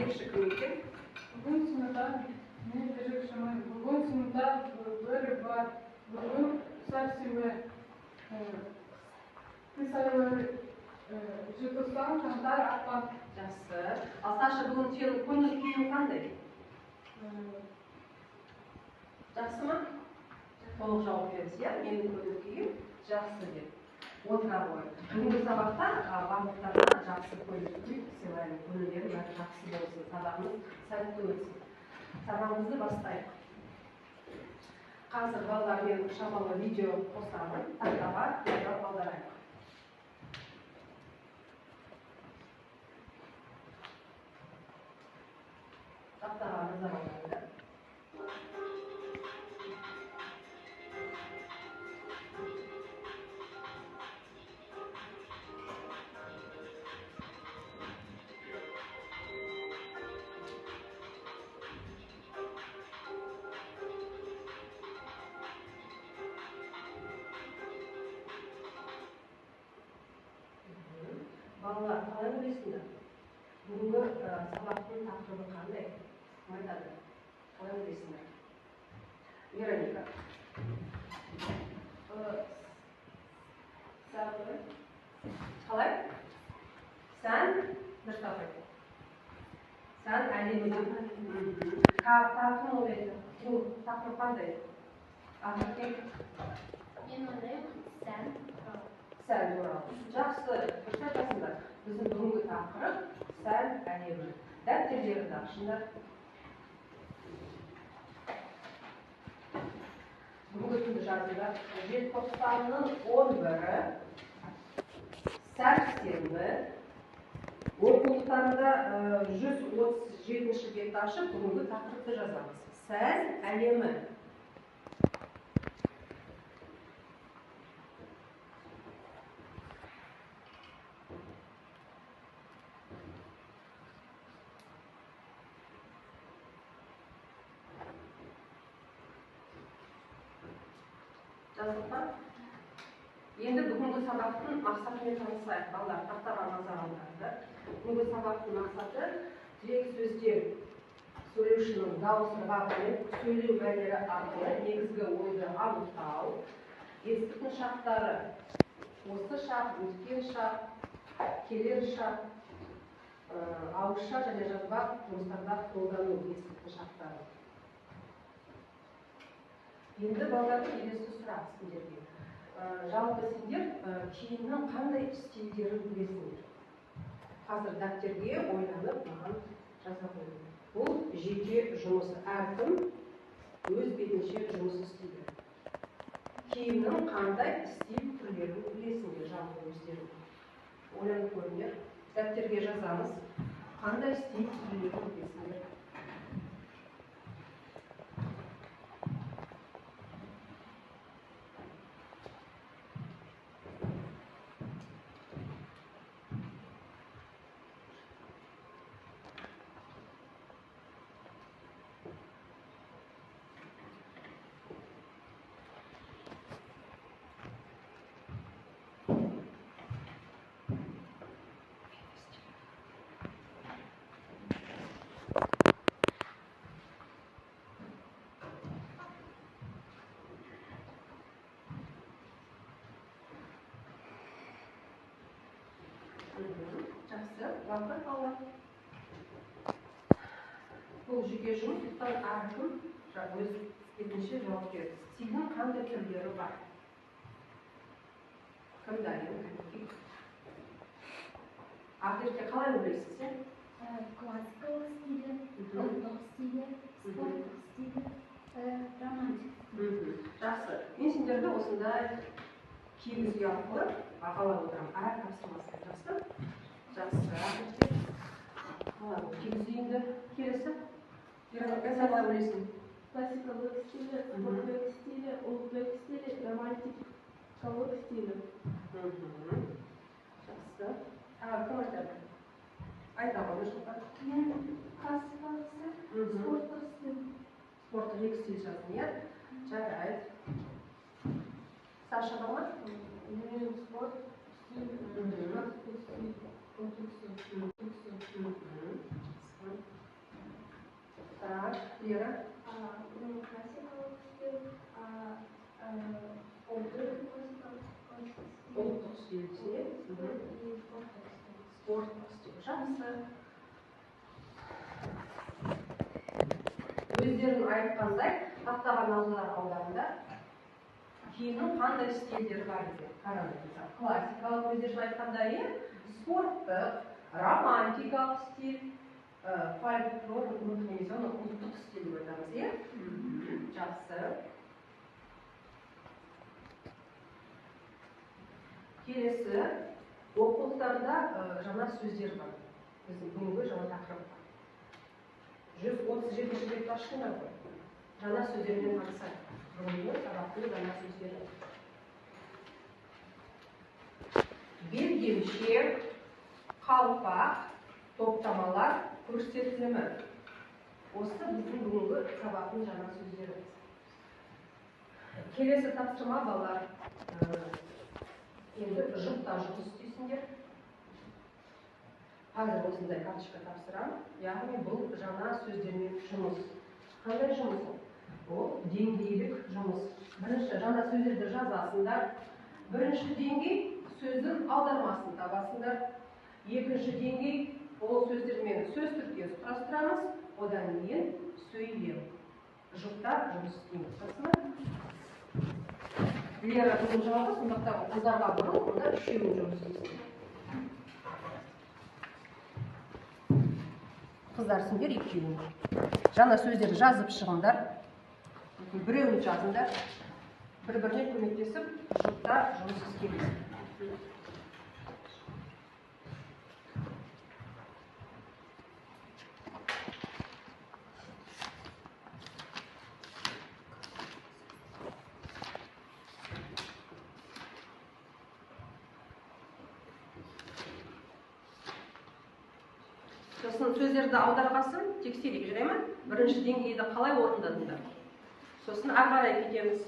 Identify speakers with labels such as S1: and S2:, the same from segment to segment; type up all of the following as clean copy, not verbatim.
S1: Көрейікші, кім екен?
S2: Бүгін сыныпта мен жетекшімін. Бүгін сыныпта бір бар. Бүгін сәрсенбі. Желтоқсан, қаңтар, ақпан.
S1: Жақсы. Ал Саша, бүгін сенің көңіл күйің қандай? Жақсы ма? Толық жауап беріңіз, иә? Менің көңіл күйім жақсы деп. Отыра ғой. Бүгінгі сабақта барлықтарына жақсы көңіл күй сыйлаймын. Көңілдері бәрі жақсы болсын. Сабағымыз сәтті өтсін. Сабағымызды бастайық. Қазір балалармен шамалы видео қосамын. Тақтаға назар аударайық. Тақтаға назар аударыңдар. Балалар, қалай ойлайсыңдар? Бүгінгі сабақтың тақырыбы қандай? Кім айтады? Қалай ойлайсыңдар? Вероника. Қалай? Сән? Дұрыстап айт. Сән әлемі. Тақырып ойлайды. Бұл тақырып қандай? Ақерке?
S3: Мен ойлаймын, сән туралы.
S1: Сән туралы. Жақсы, дұрыс айтасыңдар. Біздің бүгінгі тақырып сән әлемі. Дәптерлеріңді ашыңдар. Бүгінгі күнді жазыңдар. Желтоқсанның 11-і, сәрсенбі. Оқулықтарында 137-ші бетті ашып, бүгінгі тақырыпты жазамыз. Сән әлемі. Жаздық па? Енді бүгінгі сабақтың мақсатымен танысайық. Балалар, тақтаға назар аударыңдар. Бүгінгі сабақтың мақсаты тірек сөздер сөйлеушінің дауыс ырғағы мен сөйлеу мәнері арқылы негізгі ойды анықтау, етістіктің шақтары, осы шақ, өткен шақ, келер шақ, ауызша және жазба жұмыстарда қолдану етістіктің шақтары. Енді балалар, келесі сұрақ сендерге. Жалпы сендер киімнің қандай стильдерін білесіңдер? Қазір дәптерге ойланып маған жаза қойыңдар. Бұл жеке жұмыс. Әркім өз бетінше жұмыс істейді. Киімнің қандай стиль түрлерін білесіңдер жалпы өздерің? Ойланып көріңдер. Дәптерге жазамыз. Қандай стиль түрлерін білесіңдер? Жақсы, уақыт алла. Бұл жеке жұмыс, сондықтан әркім өз бетінше жауап береді. Стильдің қандай түрлері бар? Кім дайын? Ақерке, қалай ойлайсың сен?
S3: Классикалық стилі, ұлттық стилі, спорттық стилі, романтик.
S1: Жақсы. Мен сендерді осындай киіз үй арқылы бағалап отырамын. Әр тапсырмасын. Жақсы? Жақсы. Киіз үйіңді келесі. Вероника, сен қалай ойлайсың?
S2: Классикалық стилі, спорттық стилі, ұлттық стилі, романтикалық стилі.
S1: Жақсы. Тағы кім айтады? Айта ғой, Нұрсұлтан.
S3: Мен классикалық стиль, спорттық стиль.
S1: Спорттық екі стиль жаздың, иә? Жарайды. Саша бар ма?
S2: Мен спорт стиль, классикалық стиль, ұлттық стиль.
S1: Лера.
S3: Классикалық стиль, ұлттық
S1: Ұлттық стиль,
S3: и спорттық стиль.
S1: Спорттық стиль. Жақсы. Өздерің айтқандай, тақтаға назар аударыңдар. Киімнің қандай стильдері бар екен? Қараңдар, мысалы, классикалық, өздерің айтқандай, спорттық, романтикалық стиль, фольклорлық немесе оны ұлттық стиль деп айтамыз, иә? Жақсы. Келесі оқулықтарда жаңа сөздер бар. Біздің бүгінгі жаңа тақырыпқа. 137-ші бетті аштыңдар ғой. Жаңа сөздермен танысайық. Бүгінгі сабақтың жаңа сөздері. Белдемше, қалпақ, топтамалар көрсетілімі. Осы біздің бүгінгі сабақтың жаңа сөздері. Келесі тапсырма, балалар. Енді жұпта жұмыс істейсіңдер. Қазір осындай карточка тапсырамын. Яғни бұл жаңа сөздермен жұмыс. Қандай жұмыс ол? Ол деңгейлік жұмыс. Бірінші жаңа сөздерді жазасыңдар. Бірінші деңгей сөздің аудармасын табасыңдар. Екінші деңгей ол сөздермен сөз тіркесі құрастырамыз. Одан кейін сөйлем. Жұпта жұмыс істейміз. Жақсы ма? Лера бүгін жауабы, сондықтан қыздарға бұрын, онда үшеуін жұмыс істейсіңдер. Қыздар, сендер екеуін. Жаңа сөздерді жазып шығыңдар. Біреуін жазыңдар. Бір-біріне көмектесіп, жұпта жұмыс істейміз. Сосын сөздерді аударғасын тексерейік, жүре ме? Бірінші деңгейді қалай орындадыңдар? Сосын ары қарай кетеміз.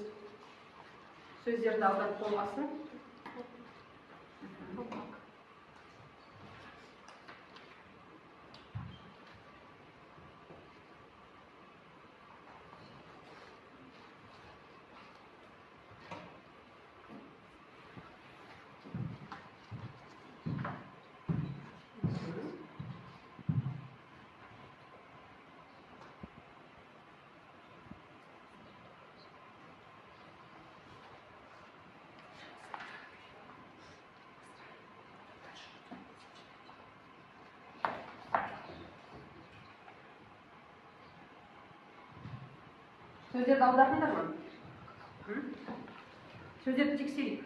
S1: Сөздерді аударып болғасын. Сөздерді аудардыңдар ма? Сөздерді тексерейік.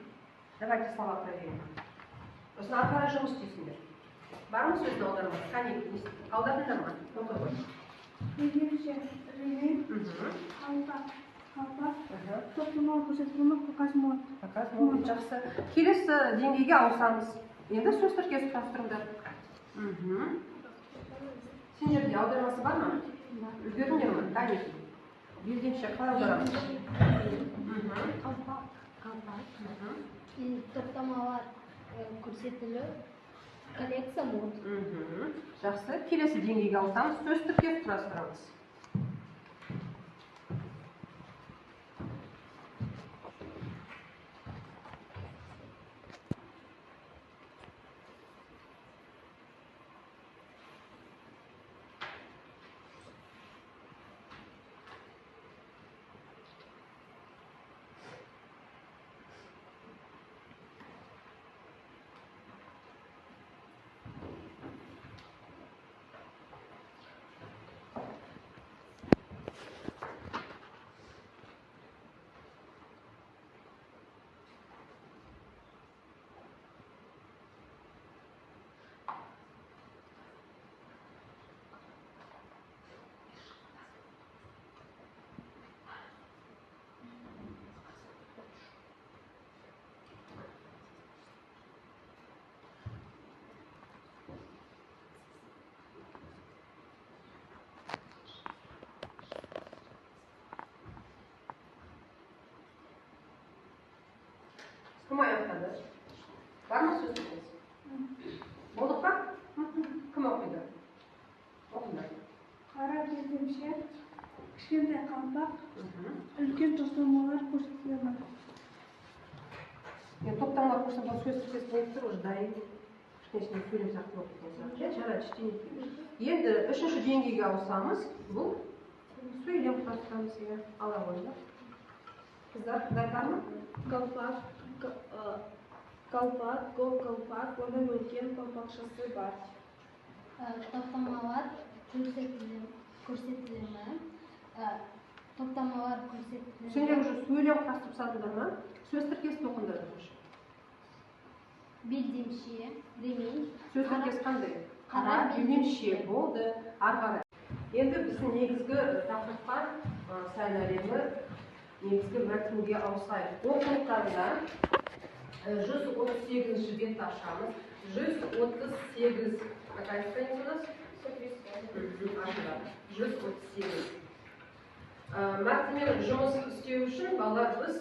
S1: Давайте слова проверим. Сосын ары қарай жұмыс істейсіңдер. Бар ма сөздің аудармасы? Қане, аудардыңдар ма? Оқи ғой.
S3: Белдемше, ремень, қалпақ, топтамалар көрсетілімі, показ мод.
S1: Показ мод, жақсы. Келесі деңгейге ауысамыз. Енді сөз тіркесі құрастырыңдар. Сендерде аудармасы бар ма? Үлгердіңдер ме? Қане. Белдемше қалай аударамыз?
S3: Қалпақ, топтамалар көрсетілі, коллекция мод.
S1: Жақсы. Келесі деңгейге ауысамыз. Сөз тіркес құрастырамыз. Кім аяқтады? Бар ма сөз тіркесі? Болдық па? Кім оқиды? Оқыңдар.
S3: Қара белдемше,
S2: Кішкентай қалпақ, үлкен топтамалар көрсетілімі.
S1: Енді топтамалар көрсетілімі сөз тіркес болып тұр, уже дайын. Кішкене сөйлем сияқты болып кеткен сияқты. Иә, жарайды, ештеңе етпейді. Енді үшінші деңгейге ауысамыз. Бұл сөйлем құрастырамыз, иә. Ала қойыңдар. Қыздар, айтар ма?
S2: Қалпақ, қалпақ, көк қалпақ, оның үлкен қалпақшасы бар.
S3: Топтамалар көрсетілімі. Топтамалар көрсетілімі.
S1: Сендер уже сөйлем құрастырып тастадыңдар ма? Сөз тіркесі оқыңдар уже.
S3: Белдемше, ремень.
S1: Сөз тіркесі қандай?
S3: Қара
S1: белдемше болды. Ары қарай. Енді біздің негізгі тақырыпқа, сән әлемі, негізгі мәтінге ауысайық. Оқулықтарында 138-ші бетті ашамыз. 138. Какая страница у нас? 138. 138. Мәтінмен жұмыс істеу үшін балалар біз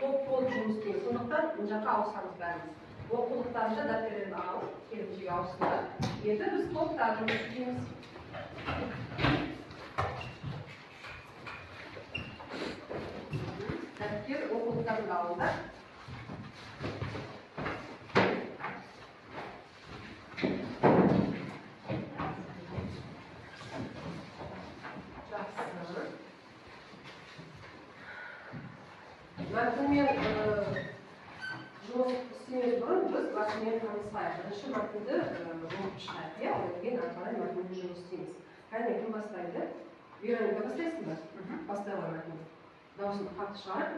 S1: топ болып жұмыс істейміз. Сондықтан мына жаққа ауысамыз бәріміз. Оқулықтарында дәптерлерді алып, келіп жерге ауысыңдар. Енді біз топта жұмыс істейміз. Дәптер оқулықтарында алыңдар. Жақсы. Мәтінмен жұмыс істемес бұрын біз мәтінмен танысайық. Бірінші мәтінді оқып шығайық, иә, одан кейін ары қарай мәтінмен жұмыс істейміз. Кәне, кім бастайды? Вероника, бастайсың ба? Бастай ғой мәтінді. Дауысын қатты шығарып.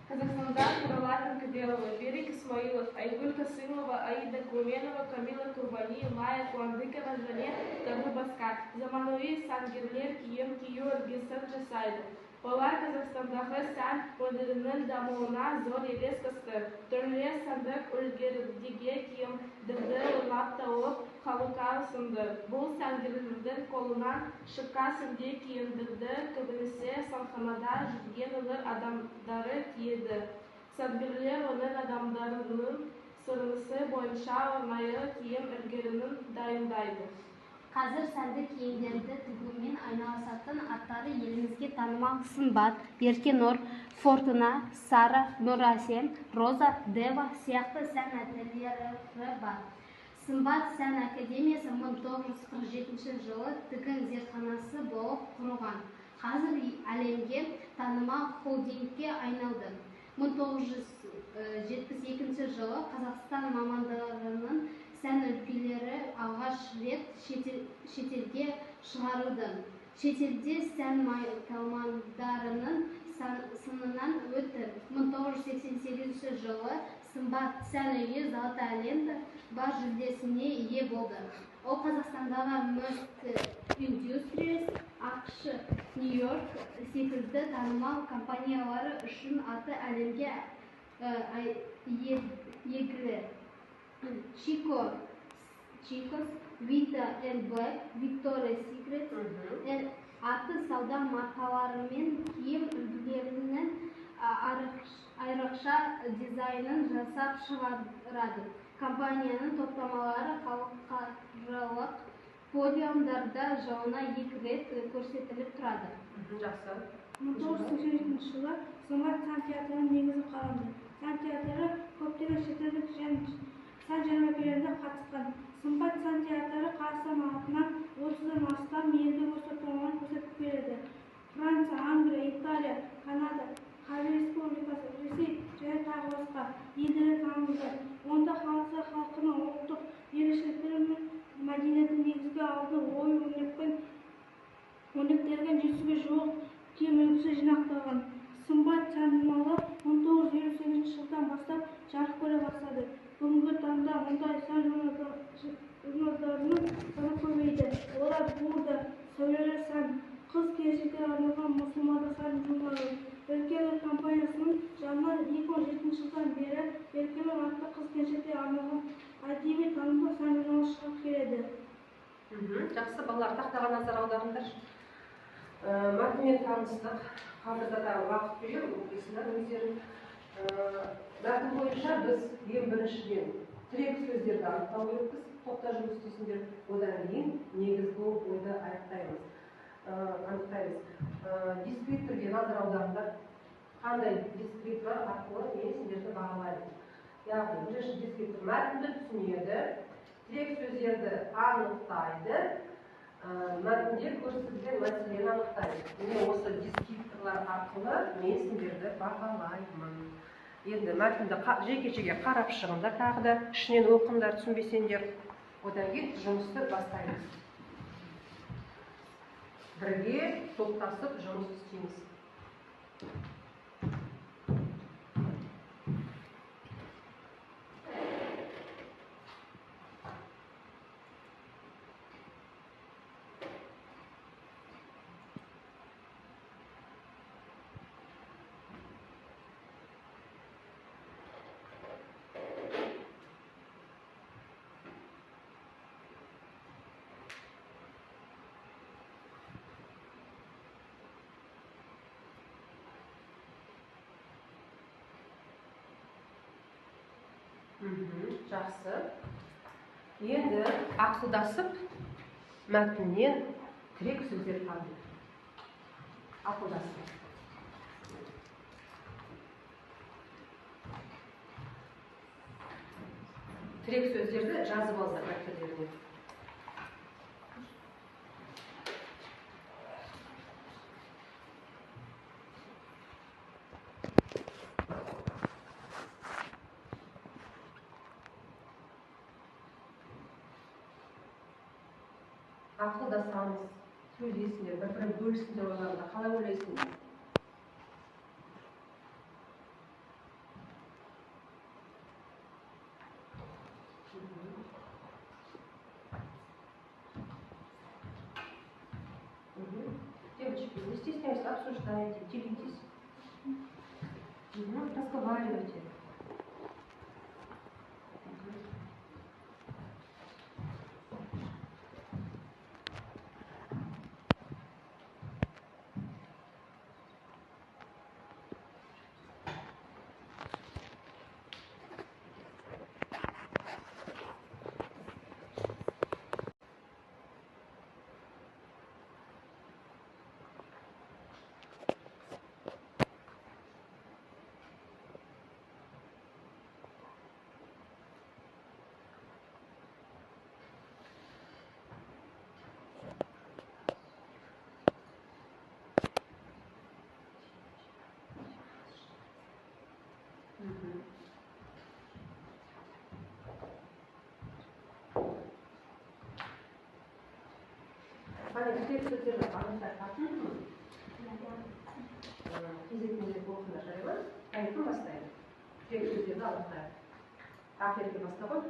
S2: Қазақстанда Құралай Кадырова, Берик Исмаилов, Айгүл Касымова, Аида Куменова, Камила Курбани, Майя Куандыкова және тағы басқа заманауи сәнгерлер киім кию үлгісін жасайды. Олар Қазақстандағы сән өнерінің дамуына зор үлес қосты. Түрлі сәндік үлгілердегі киімдерді ойлап тауып, халыққа ұсынды. Бұл сәнгерлердің қолынан шыққан сәнді киімдерді көбінесе сахнада жүрген өнер адамдары киеді. Сәнгерлер өнер адамдарының сұранысы бойынша арнайы киім үлгілерін дайындайды.
S3: Қазір сәнді киімдерді тігумен айналысатын аттары елімізге танымал Сымбат, Еркенұр, Фортуна, Сара, Нұрасем, Роза, Дева сияқты сән ательелері бар. Сымбат сән академиясы 1947 жылы тігін зертханасы болып құрылған. Қазір әлемге танымал холдингке айналды. 1972 жылы Қазақстан мамандарының сән үлгілері алғаш рет шетелге шығарылды. Шетелде сән мамандарының сынынан өтті. 1988 жылы Сымбат сән үйі Золотая лента бас жүлдесіне ие болды. Ол Қазақстандағы Most Industries, АҚШ, Нью-Йорк секілді танымал компаниялары үшін аты әлемге әйгілі. Чико, Чикос, Вита энд Блэк, Виктория Секрет аты сауда маркаларымен киім үлгілерінің айрықша дизайнын жасап шығарады. Компанияның топтамалары халықаралық подиумдарда жылына 2 рет көрсетіліп тұрады.
S1: Жақсы.
S4: 1987 жылы Сымбат сән театрының негізі қаланды. Сән театры көптеген шетелдік сән жәрмеңкелеріне қатысқан. Сымбат сән театры Қазақстан атынан 30-дан астам елде өз топтамаларын көрсетіп келеді. Франция, Англия, Италия, Канада, Корея Республикасы, Ресей және тағы басқа елдерде танылды. Онда Қазақстан халқының ұлттық ерекшеліктері мен мәдениетін негізге алды ою өрнектелген 100-ге жуық киім үлгісі жинақталған. Сымбат сән журналы 1958 жылдан бастап жарық көре бастады. Бүгінгі таңда мұндай сән журналдарының саны көбейді. Олар Бурда, Сәулелі сән, қыз келіншектерге арналған мұсылмандық сән журналы. Еркенұр компаниясының жанынан 2007 жылдан бері Еркенұр атты қыз келіншектерге арналған әдеби танымдық сән журналы шығып келеді.
S1: Жақсы, балалар, тақтаға назар аударыңдар. Мәтінмен таныстық. Қазір да уақыт беремін, оқисыңдар өздерің. Мәтін бойынша біз ең біріншіден тірек сөздерді анықтау керекпіз, топта жұмыс істейсіңдер. Одан кейін негізгі ойды аяқтаймыз. Анықтаймыз. Дескрипторге назар аударыңдар. Қандай дескриптор арқылы мен сендерді бағалаймын. Яғни бірінші дескриптор мәтінді түсінеді, тірек сөздерді анықтайды, мәтінде көрсетілген мәселені анықтайды. Міне осы дескрипторлар арқылы мен сендерді бағалаймын. Енді мәтінді жеке-жеке қарап шығыңдар, тағы да ішінен оқыңдар, түсінбесеңдер. Одан кейін жұмысты бастаймыз. Бірге топтасып жұмыс істейміз. Жақсы. Енді ақылдасып мәтіннен тірек сөздер табу. Ақылдасып. Тірек сөздерді жазып алыңдар дәптерлеріне. Ақылдасамыз, сөйлесіңдер, бір-бірін бөлісіңдер ойларыңды. Қалай ойлайсыңдар? Девочки, не стесняйтесь, обсуждайте, делитесь, разговаривайте. Қане, тірек сөздерді анықтап таптыңыз ба? Кезек-кезек оқыңдар, жарай ма? Қане, кім бастайды? Тірек сөздерді анықтайық. Ақерке баста ғой.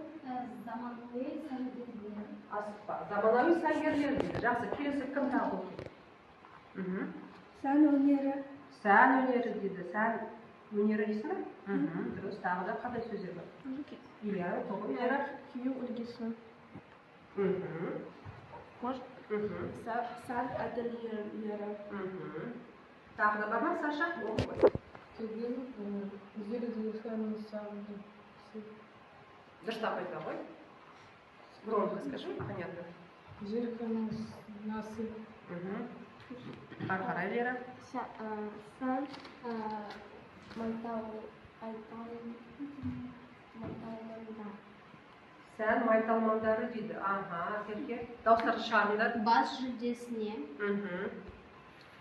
S3: Заманауи сәнгерлер.
S1: Асықпа. Заманауи сәнгерлер дейді. Жақсы, келесі кім тағы оқиды?
S4: Сән өнері.
S1: Сән өнері дейді. Сән өнері дейсің бе? Дұрыс. Тағы да қандай сөздер бар? Иә, оқы. Лера.
S2: Кию үлгісі. Может? Сән ательелері.
S1: Тағы да бар ма, Саша? Оқы ғой.
S5: Тігін зертханасы.
S1: Дұрыстап айта ғой. Громко скажи, понятно.
S5: Зертханасы.
S1: Ары қарай, Лера.
S3: Сән майталмандар.
S1: Сән майталмандары дейді. Аха, Ақерке. Дауыстарды шығарыңдар.
S3: Бас жүлдесіне.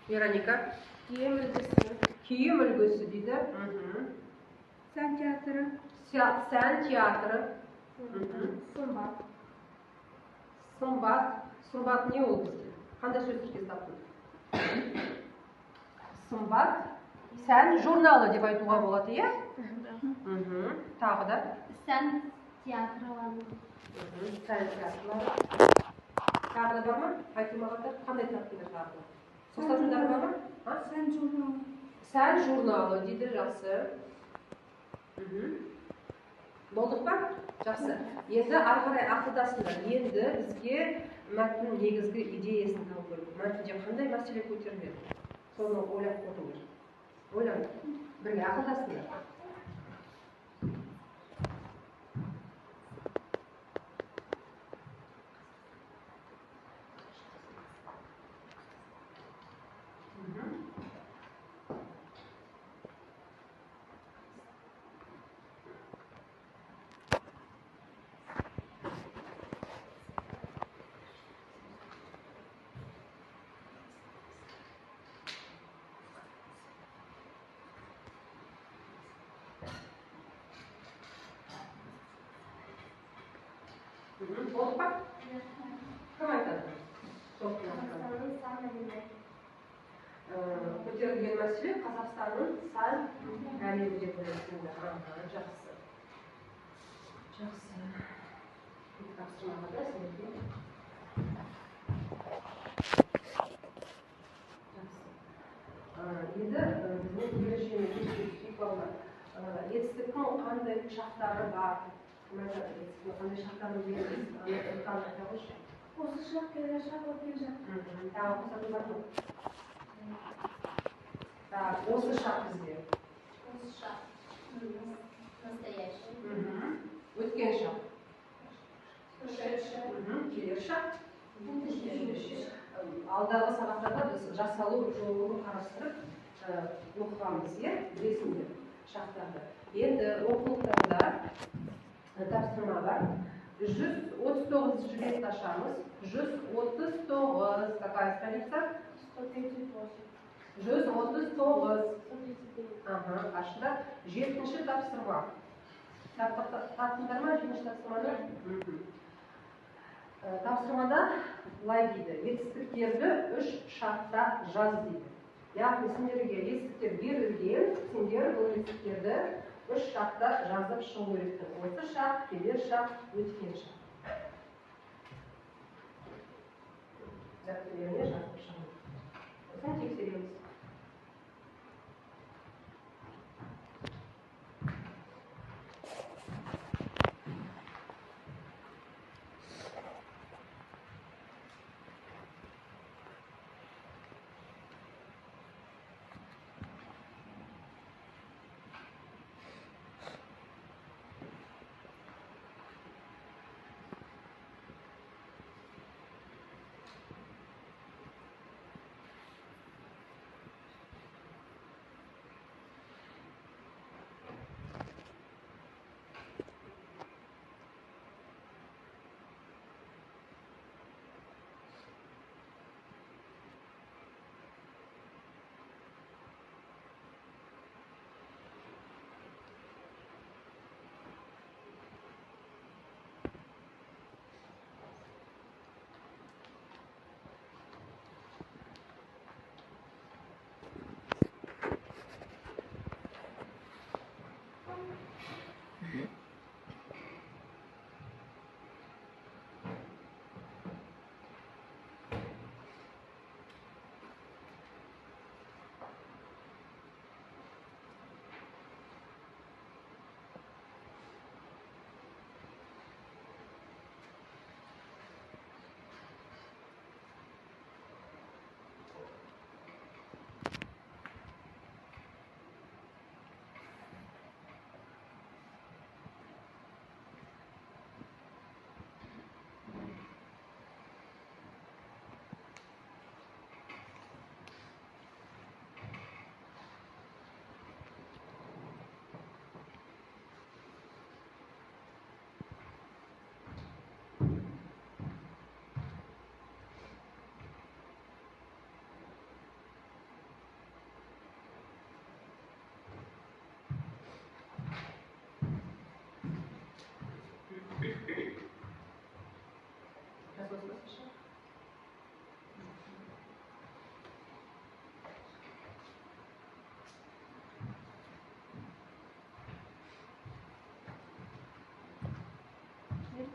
S1: Вероника.
S2: Киім үлгісі.
S1: Киім үлгісі дейді.
S4: Сән театры.
S1: Сән театры.
S2: Сымбат.
S1: Сымбат. Сымбат не ол бізде? Қандай сөз тіркесі таптың? Сымбат. Сән журналы деп айтуға болады, иә? Тағы да?
S3: Сән театрлары.
S1: Сән театрлары. Тағы да бар ма? Айтылмағандар? Қандай таптыңдар тағы да? Қосатындар бар ма?
S4: Сән журналы.
S1: Сән журналы дейді, жақсы. Болдық па? Жақсы. Енді ары қарай ақылдасыңдар. Енді бізге мәтіннің негізгі идеясын табу керек. Мәтінде қандай мәселе көтеріледі? Соны ойлап көріңдер. Ойлаңдар. Бірге ақылдасыңдар. Толық па? Кім айтады?
S3: Қазақстанның сан әлемі.
S1: Көтерілген мәселе Қазақстанның сан әлемі деп ойлайсыңдар. Жақсы. Жақсы. Тапсырмаға да сендерге. Жақсы. Енді біздің ережені ескерсек балалар. Етістіктің қандай шақтары бар? Кім айтады? Етістіктің қандай шақтарын білеміз? Ана Сұлтан айта қойшы.
S4: Осы шақ, келер шақ, өткен шақ.
S1: Тағы қосатын бар ма? Так, осы шақ бізде.
S3: Осы шақ. Настоящий.
S1: Өткен шақ.
S3: Прошедший.
S1: Келер шақ. Алдағы сабақтарда біз жасалу жолын қарастырып оқығанбыз, иә, білесіңдер шақтарды. Енді оқулықтарда тапсырма бар. 139 бет ашамыз. 139. Какая страница?
S2: 138.
S1: 139.
S2: 139.
S1: Ага, ашында 7-ші тапсырма. Таптыңдар ма 7-ші тапсырманы? Тапсырмада былай дейді: етістіктерді 3 шақта жаз дейді. Яғни сендерге етістіктер берілген, сендер бұл етістіктерді 3 шақта жазып шығу керексің. Осы шақ, келер шақ, өткен шақ. Дәптерлеріне жазып шығу. Сосын тексереміз.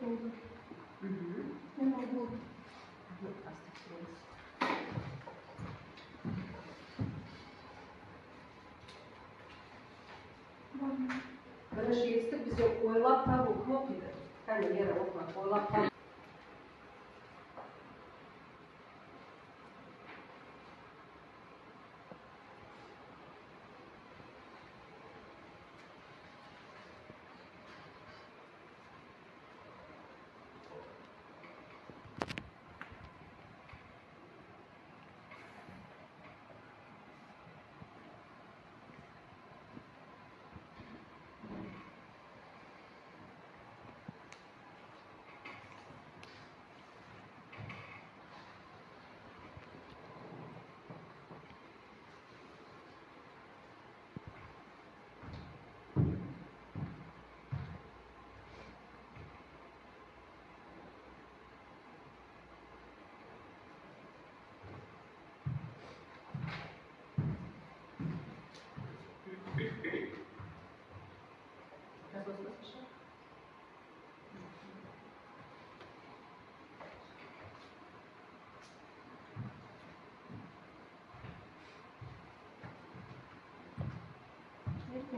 S3: Болды. Мен болды.
S1: Бірінші етістік бізде ойлап табу. Кім оқиды? Кәне, Лера, оқы. Ойлап табу.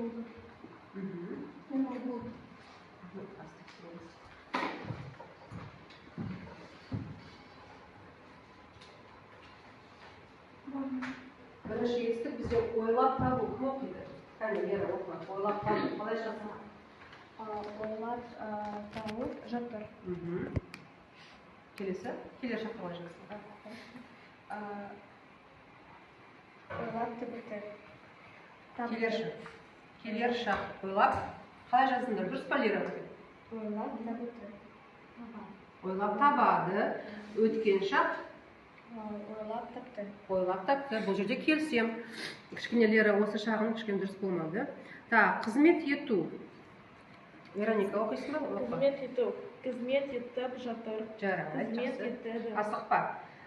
S3: Болды. Болды.
S1: Бірінші етістік бізде ойлап табу. Кім оқиды? Кәне, Лера, оқы. Ойлап табу. Қалай жазылады?
S3: Ойлап тауып жатыр.
S1: Келесі. Келер шақта қалай жазылады?
S3: Ойлап табыты.
S1: Келер шақ. Келер шақ. Ойлап. Қалай жаздыңдар? Дұрыс па, Лера?
S3: Ойлап табыты.
S1: Ойлап табады. Өткен шақ.
S3: Ойлап тапты.
S1: Ойлап тапты. Бұл жерде келісем. Кішкене Лера осы шағын кішкене дұрыс болмады. Так, қызмет ету. Вероника, оқисың ба? Оқы.
S2: Қызмет ету. Қызмет етіп жатыр.
S1: Жарайды,
S2: Қызмет
S1: жақсы.
S2: етеді.
S1: Асықпа.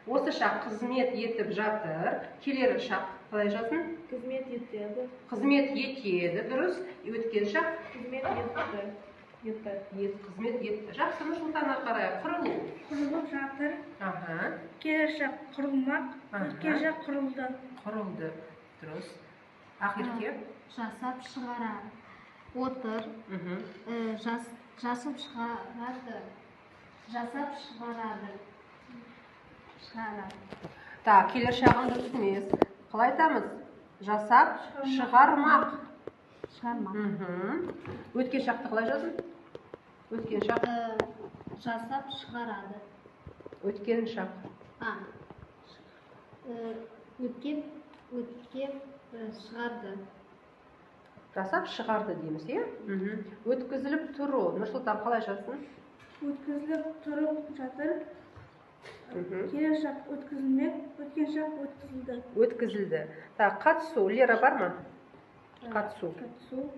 S1: Осы шақ қызмет етіп жатыр. Келер шақ қалай жаздың?
S2: Қызмет етеді.
S1: Қызмет етеді, дұрыс. Өткен шақ
S2: Қызмет етті. Етті.
S1: Қызмет етті. Жақсы, Нұрсұлтан, ары қарай. Құрылу.
S4: Құрылып жатыр.
S1: Аха.
S4: Келер шақ құрылмақ.
S1: Аха.
S4: Өткен шақ құрылды.
S1: Құрылды. Дұрыс. Ақерке.
S5: Жасап шығарады. Отыр. Жасып шығарады. Жасап шығарады. Шығарады.
S1: Так, келер шағын дұрыс емес. Қалай айтамыз? Жасап шығармақ.
S5: Шығармақ.
S1: Өткен шақты қалай жаздың? Өткен шақ.
S5: Жасап шығарады.
S1: Өткен шақ.
S5: Өткен шығарды.
S1: Жасап шығарды дейміз, иә? Өткізіліп тұру. Нұрсұлтан қалай жаздың?
S4: Өткізіліп тұрып жатыр. Келер шақ өткізілмек, өткен шақ өткізілді.
S1: Өткізілді. Так, қатысу. Лера бар ма? Қатысу.
S4: Қатысу.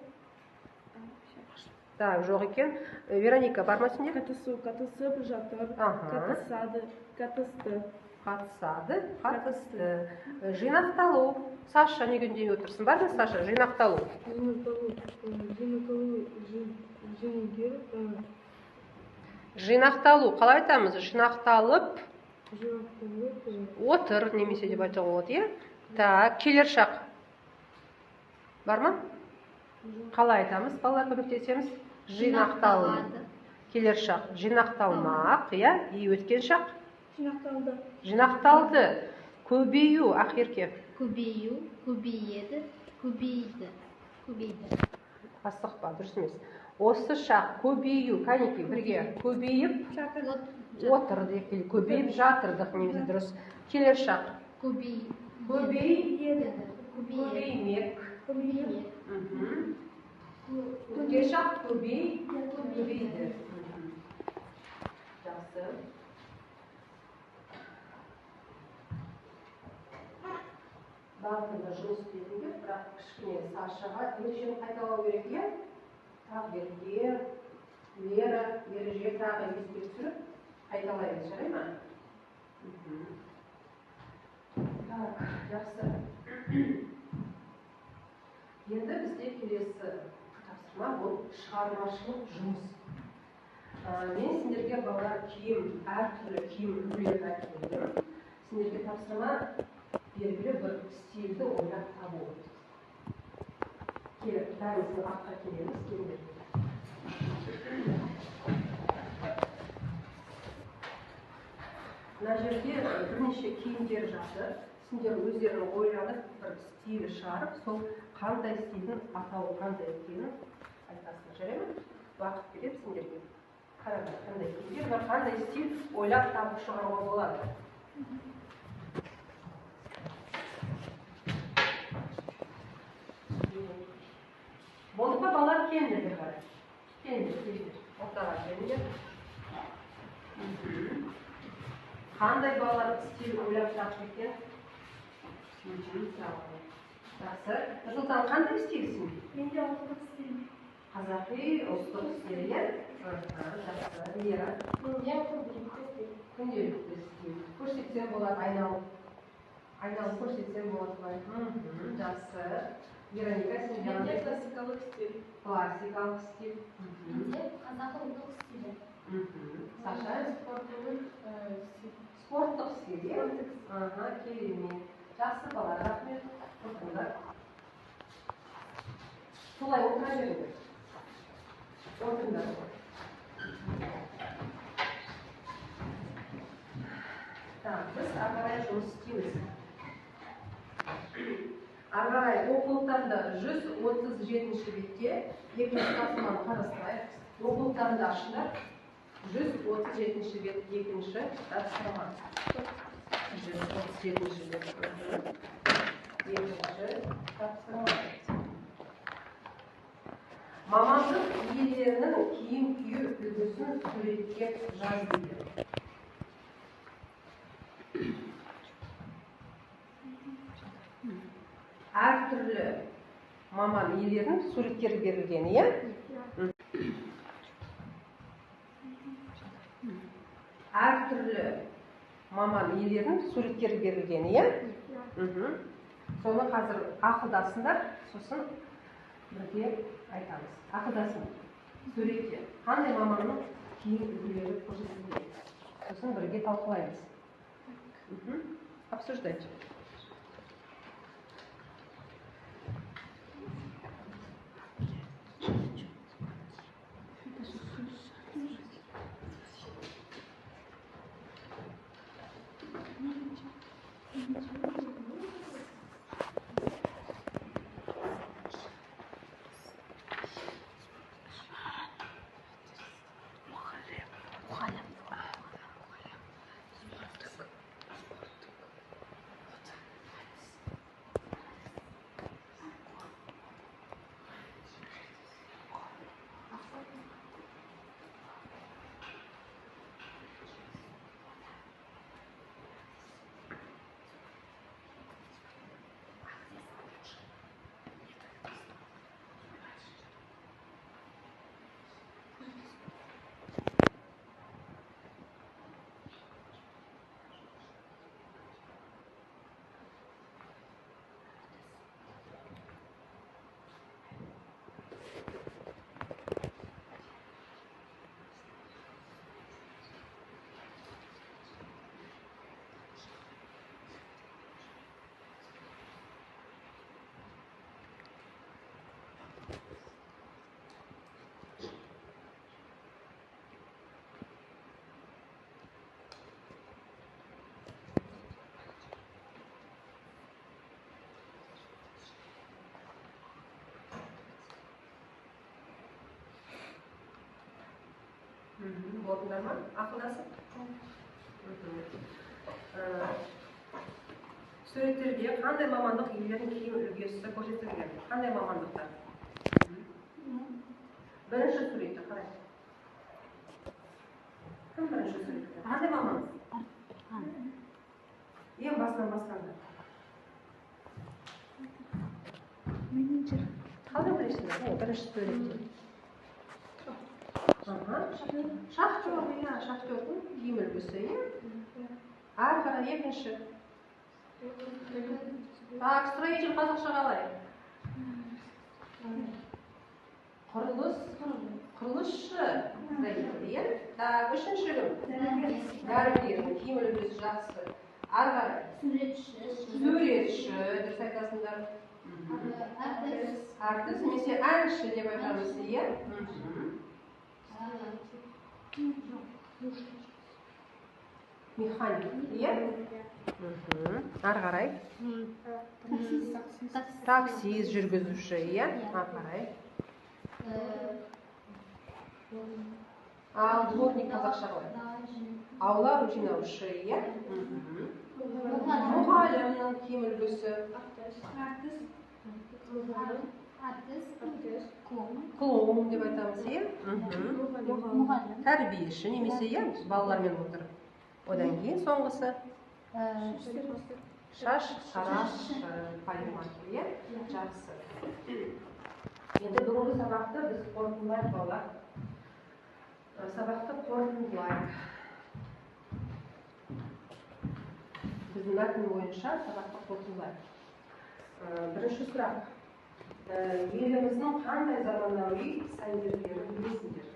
S1: Так, жоқ екен. Вероника бар ма сенде?
S2: Қатысу. Қатысып жатыр. Қатысады. Қатысты.
S1: Қатысады. Қатысты. Жинақталу. Саша, неге үндемей отырсың? Бар ма, Саша? Жинақталу. Жинақталу. Қалай айтамыз? Жинақталып отыр немесе деп айтуға болады, иә? Так, келер шақ. Бар ма? Қалай айтамыз? Балалар, көмектесеміз. Жинақталады. Келер шақ жинақталмақ, иә? И өткен шақ?
S4: Жинақталды.
S1: Жинақталды. Көбею, Ақерке.
S5: Көбею, көбейеді, көбейді. Көбейді.
S1: Асықпа, дұрыс емес. Осы шақ көбею, кәнекей, бірге көбейіп отыр деп, көбейіп жатырдық немесе дұрыс. Келер шақ.
S5: Көбейеді.
S1: Көбеймек. Өткен шақ көбейді. Жақсы. Барлығында жұмыс істедіңдер, бірақ кішкене Сашаға ережені қайталау керек, иә? Ақерке, Лера, ереже тағы еске түсіріп қайталаймыз, жарай ма? Так, жақсы. Енді бізде келесі тапсырма бұл шығармашылық жұмыс. Мен сендерге балалар киім, әртүрлі киім үлгілерін әкелдім. Сендерге тапсырма белгілі бір стильді ойлап табу. Келіп, бәріміз артқа келеміз, келіңдер. Мына жерде бірнеше киімдер жатыр. Сендер өздерің ойланып бір стиль шығарып, сол қандай стильдің атауы қандай екенін айтасыңдар, жарай ма? Уақыт беремін сендерге. Қараңдар, қандай киімдер бар, қандай стиль ойлап тауып шығаруға болады. Болды па, балалар? Келіңдер бері қарай. Келіңдер, келіңдер. Ортаға келіңдер. Қандай балалар стиль ойлап тапты екен? Жақсы. Нұрсұлтан, қандай стильсің?
S4: Менде ұлттық стиль.
S1: Қазақи ұлттық стиль, иә? Жақсы. Лера?
S3: Менде күнделікті стиль.
S1: Күнделікті стиль. Көрсетсең болады, айналып. Айналып көрсетсең болады былай. Жақсы. Вероника, сенде
S2: Менде
S1: қандай?
S2: классикалық стиль.
S1: Классикалық стиль.
S5: Менде қазақы ұлттық стилі.
S1: Саша?
S2: Спорттық стиль.
S1: Спорттық стиль, иә? Аха, керемет. Жақсы балалар, рахмет. Отырыңдар. Солай отыра беріңдер. Отырыңдар. Так, біз ары қарай жұмыс істейміз. Ары қарай оқулықтарында 137 бетте екінші тапсырманы қарастырайық. Оқулықтарында ашыңдар. 137 бет екінші тапсырма. 137 бет екінші тапсырма. Мамандық иелерінің киім кию үлгісін суреттеп жаз дейді. Әртүрлі маман иелерінің суреттері берілген, иә? Әртүрлі маман иелерінің суреттері берілген, иә? Соны қазір ақылдасыңдар, сосын бірге айтамыз. Ақылдасын. Суретте қандай маманның киім үлгілері көрсетілген? Сосын бірге талқылаймыз. Обсуждайте. Болдыңдар ма? Ақылдасып? Суреттерде қандай мамандық иелерінің киім үлгісі көрсетілген? Қандай мамандықтар? Бірінші суретті қарайық. Кім бірінші суретті? Қандай маман? Ең басынан бастаңдар.
S3: Менеджер.
S1: Қалай білесіңдер? Бірінші суретте. Шахтер, иә, шахтердің киім үлгісі, иә? Ары қарай екінші. Так, строитель қазақша қалай? Құрылыс, құрылысшы строитель, иә? Так, үшінші кім? Дәрігердің киім үлгісі жақсы. Ары қарай.
S5: Суретші.
S1: Суретші, дұрыс айтасыңдар.
S5: Әртіс.
S1: Әртіс немесе әнші деп айтамыз, иә? Механик, иә? Ары қарай. Таксист жүргізуші, иә? Ары қарай. Ал дворник қазақша қалай? Аула жинаушы, иә? Мұғалімнің киім үлгісі.
S5: Әртіс.
S1: Клоун деп айтамыз, иә? Тәрбиеші немесе, иә, балалармен отырып. Одан кейін соңғысы шаш тарашы, парикмахер, иә? Жақсы. Енді бүгінгі сабақты біз қорытындылайық, балалар. Сабақты қорытындылайық. Біздің мәтін бойынша сабақты қорытындылайық. Бірінші сұрақ. Еліміздің қандай заманауи сәнгерлерін білесіңдер?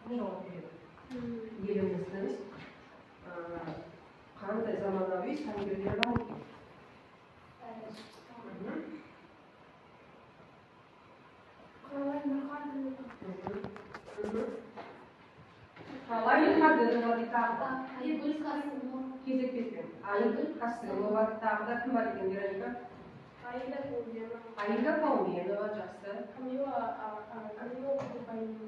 S1: Кім жауап береді? Еліміздің қандай заманауи сәнгерлері бар екен? Тағы.
S5: Айгүл Қасымова.
S1: Кезек-кезекпен. Айгүл Қасымова. Тағы да кім бар екен, Вероника?
S2: Аида Кауменова.
S1: Аида Кауменова, жақсы.
S2: Камила Курбанина.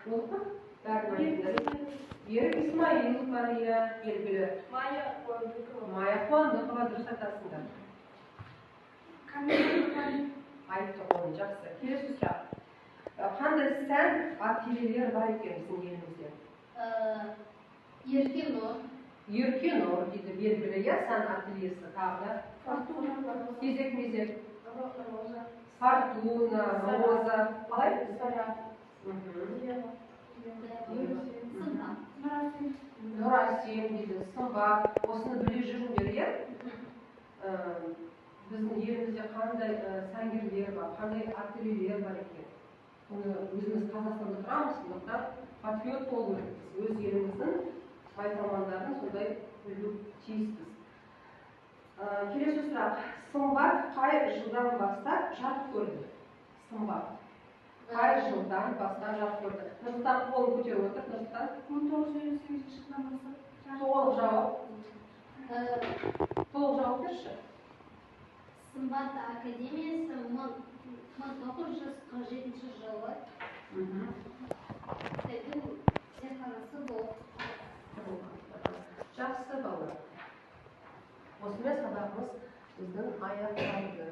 S1: Болды ма? Бәрін айттыңдар. Ерік Исмаилов бар, иә, белгілі.
S2: Майя Қуандықова.
S1: Майя Қуандықова, дұрыс айтасыңдар.
S4: Камила Курбани.
S1: Айттық оны, жақсы. Келесі сұрақ. Қандай сән ательелері бар екен біздің елімізде?
S5: Еркенұр.
S1: Еркенұр дейді, белгілі, иә, сән ательесі. Тағы да.
S2: Фортуна.
S1: Кезек-мезек.
S2: Роза.
S1: Фортуна, Роза. Қалай?
S2: Сара.
S1: Ева.
S5: Сымбат.
S1: Нұрасем дейді, Сымбат. Осыны біле жүріңдер, иә? Біздің елімізде қандай сәнгерлер бар, қандай ательелер бар екен. Оны өзіміз Қазақстанда тұрамыз, сондықтан патриот болу керекпіз. Өз еліміздің майталмандарын сондай білу тиіспіз. Келесі сұрақ. Сымбат қай жылдан бастап жарық көрді? Сымбат қай жылдан бастап жарық көрді? Нұрсұлтан қолын көтеріп отыр. Нұрсұлтан.
S4: 1958 жылдан бастап.
S1: Толық жауап. Толық жауап берші.
S5: Сымбат академиясы 1947 жылы тігу зертханасы болып.
S1: Жақсы, балалар. Осымен сабағымыз біздің аяқталды.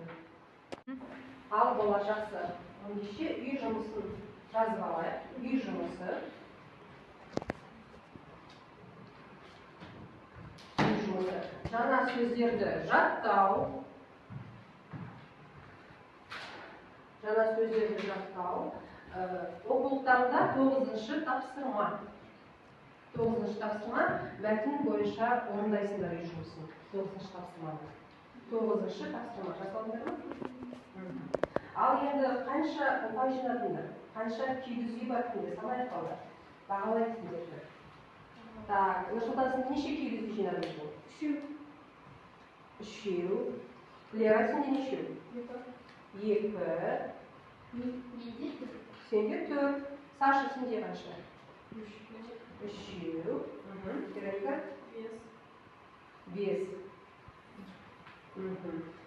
S1: Ал бала, жақсы. Ендеше үй жұмысын жазып алайық. Үй жұмысы. Үй жұмысы. Жаңа сөздерді жаттау. Жаңа сөздерді жаттау. Оқулықтарында 9-шы тапсырма. 9-шы тапсырма мәтін бойынша орындайсыңдар үй жұмысын. 9-шы тапсырманы. 9-шы тапсырма жасалдыңдар ма? Ал енді қанша ұпай жинадыңдар? Қанша кигіз үй бар сендер? Санайық, балалар. Бағалайық сендерді. Так, Нұрсұлтан, сен неше кигіз үй жинадың бүгін?
S4: Үшеу.
S1: Үшеу. Лера, сенде нешеу?
S2: 2.
S1: 2.
S5: Менде 4.
S1: Сенде 4. Саша, сенде қанша? 3. Вероника?
S2: 5.
S1: 5.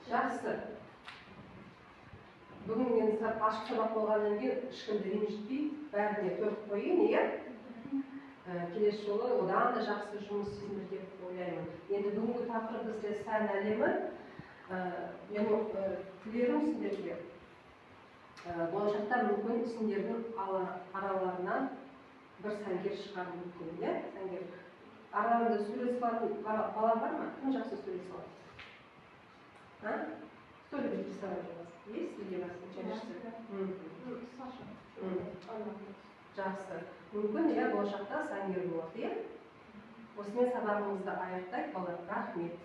S1: Жақсы. Бүгін мен ашық сабақ болғаннан кейін ешкімді ренжітпей, бәріне 4 қояйын, иә? Келесі жолы одан да жақсы жұмыс істейсіңдер деп ойлаймын. Енді бүгінгі тақырып бізде сән әлемі. Мен тілерім сендерге. Болашақта мүмкін сендердің араларынан бір сәнгер шығар мүмкін, иә? Сәнгер. Араларында сурет салатын бала бар ма? Кім жақсы сурет салады? А? Кто любит рисовать у вас? Есть среди вас учащихся?
S2: Саша.
S1: Жақсы. Мүмкін, иә, болашақта сәнгер болады, иә? Осымен сабағымызды аяқтайық, балалар. Рахмет.